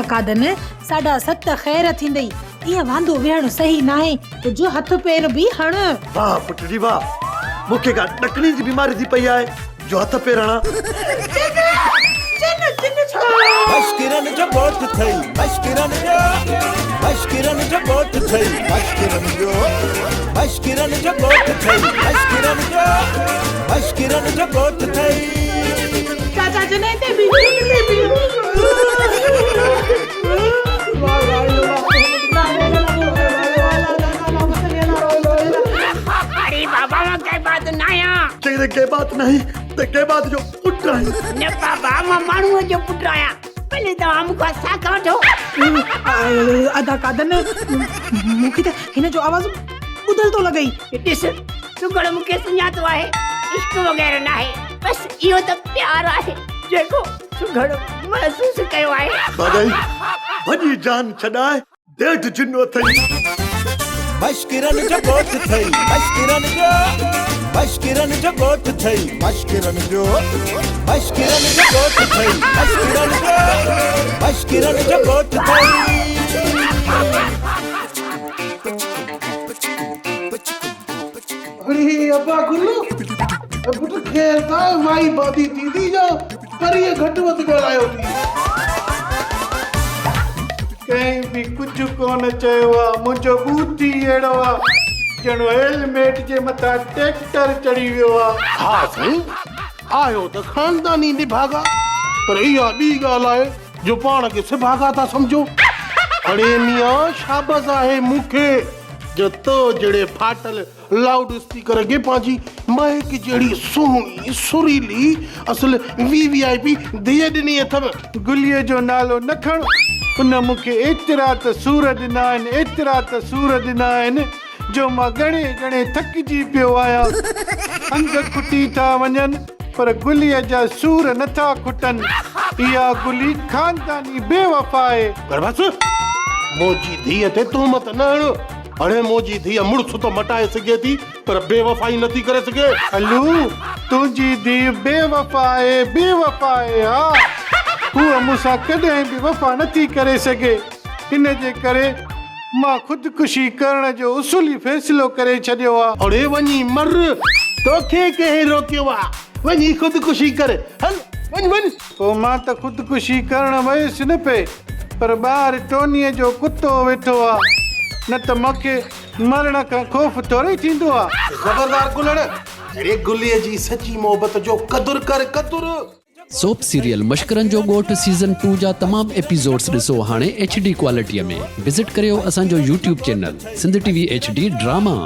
ادا قادن، ساڍا ست خير ٿيندئي. ائين واندو ويهڻ صحيح ناهي. ڪجهه هٿ پير به هڻ. واهه پٽڙي واهه، مون کي ڪا ڏڪڻي جي بيماري ٿي پئي آهي جو هٿ پير هڻان. جن، جن ڇڙا. مشڪرن جو ڳوٺ ٿئي مشڪرن جو مشڪرن جو ڳوٺ ٿئي مشڪرن جو مشڪرن جو ڳوٺ ٿئي مشڪرن جو مشڪرن جو ڳوٺ ٿئي. چاچا جن هتي بيهو هتي بيهو. اڙي بابا مان ڪيبات ناهيان. چئي ته ڪيبات ناهين ته ڪيبات جو پٽ آهين. نه بابا مان ماڻهوء جو پٽ آهيان. ڀلي توهان مون کان ساک وٺو. ادا قادن مون کي ته هن جو آواز ٻڌل ٿو لڳئي. ڏس سگهڙ مون کي سڃاتو آهي. عشق وغيره ناهي بس اهو ته پيار آهي جيڪو سگهڙ محسوس ڪيو آهي. ڀاڳائي ڀڄي جان ڇڏاء ڏيڍ جن اٿئي. مشڪرن جو ڳوٺ ٿئي مشڪرن جو مشڪرن جو ڳوٺ ٿئي مشڪرن جو مشڪرن جو ڳوٺ ٿئي مشڪرن جو مشڪرن جو ڳوٺ ٿئي. اڙي ابا گل پٽ خير سان مائي بادي ٿيندي جو پريء گهٽ وڌ ڳالهايو ٿي. ڪنهن به ڪجهه ڪونه چيو آ، منهنجو ٻوٿ ئي اهڙو آ ڄڻ هيلميٽ جي مٿان ٽيڪٽر چڙهي ويو آ. ها سائين، آهيو ته خانداني نڀاڳا، پر اها ٻي ڳالهه آهي جو پاڻ کي سڀاڳا ٿا سمجهو. اڙي ميان شابس آهي مون کي جو تو جهڙي ڦاٽل لائوڊ اسپيڪر کي پنهنجي مهڪ جهڙي سهڻي سريلي اصل وي وي آء پي ڌيء ڏني اٿم. گليء جو نالو نه کڻ، ان مون کي ايترا ته سور ڏنا آهن، ايترا ته سور ڏنا آهن، جو مان ڳڻي ڳڻي ٿڪجي پيو آهيان. انگ کٽي ٿا وڃن، پر گليء جا سور نه ٿا کٽن. اها گلي خانداني بي وفا آهي. پر بس، منهنجي ڌيء تي تهمت نه هڻ. اڙي منهنجي ڌيء مڙس ته مٽائي سگهي ٿي پر بي وفائي نه ٿي ڪري سگهي. الو، تنهنجي ڌيء بي وفا آهي، بي وفا آهي، ها، هوء مون سان ڪڏهن به وفا نه ٿي ڪري سگهي، ان جي ڪري مان خودڪشي ڪرڻ جو اصولي فيصلو ڪري ڇڏيو آ. اڙي وڃي مر، توکي ڪنهن روڪيو آ، وڃي خودڪشي ڪر، هل وڃ وڃ. پوء مان ته خودڪشي ڪرڻ ويس نه پئي، پر ٻاهر ٽونيء جو ڪتو ويٺو آ، نه ته مون کي مرڻ کان خوف ٿورئي ٿيندو آ. خبردار گلڻ، اڙي گليء جي سچي محبت جو قدر ڪر، قدر. سوپ سيريل مشڪرن جو ڳوٺ سيزن ٽو جا تمام ايپيسوڊس ڏسو هاڻي ايڇ ڊي ڪوالٽي ۾ وزٽ ڪريو اسان جو YouTube channel Sindh T V H D drama.